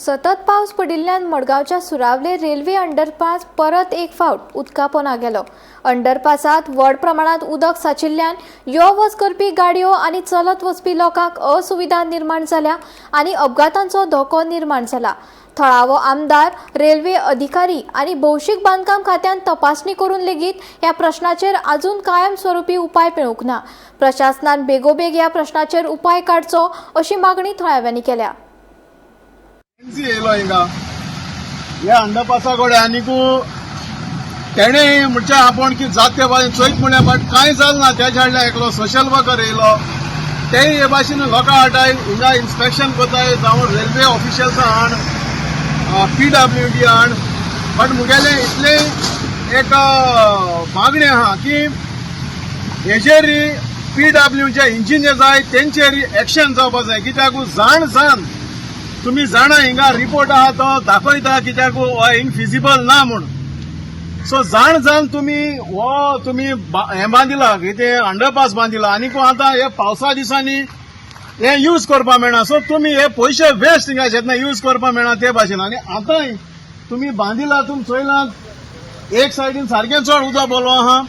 सतत पावस पडिल्ल्यान मडगांवच्या सुरावले रेल्वे अंडरपास परत एक फावट उदका पोंदा गेलो. अंडरपासात व्हड प्रमाणात उदक साचिल्ल्यान यो वच करपी गाडयो आनी चलत वचपी लोकांक असुविधा निर्माण जाल्या आनी अपघातांचो धोको निर्माण जाला. थळावो आमदार, रेल्वे अधिकारी आनी भौशीक बांदकाम खात्यान तपासणी करून लेगीत ह्या प्रश्नाचेर अजून कायमस्वरूपी उपाय मेळूंक ना. प्रशासनान बेगोबेग ह्या प्रश्नाचेर उपाय काडचो अशी मागणी थळाव्यांनी केल्या. एनसी येयलो हिंगा ह्या अंडरपासा कडेन आनीकू तेणें म्हणजे आपूण की जात ते भाशेन चोयत म्हणलें, बट कांय जालें ना. तेज्या हाडल्या एकलो सोशल वर्कर येयलो, तेय हे भाशेन लोकां हाडाय, हिंगा इन्स्पेक्शन करताय, जावं रेल्वे ऑफिशियल्स हाड, पीडब्ल्यूडी हाड. बट मुगेलें इतलें एक मागणें आहा की हेजेर पीडब्ल्यूचे इंजिनियर जाय, तेंचेर एक्शन जावपा जाय. कित्याक जाण जाण तुमी जाणा, हिंगा रिपोर्ट आहा, तो दाखयता कित्याक हो हिंग फिजिबल ना म्हूण. सो जाण जाण तुमी हो तुमी हें बांदिला, कितें, अंडरपास बांदिला आनी आतां हे पावसा दिसांनी हे यूज करपा मेळना. सो तुमी हे पयशे वेस्ट हिंगा शेतना यूज करपा मेळना ते भाशेन. आनी आतांय तुमी बांदिला, तुमी चोयला, एक सायडीन सारकें चड उदक बोलो आहा.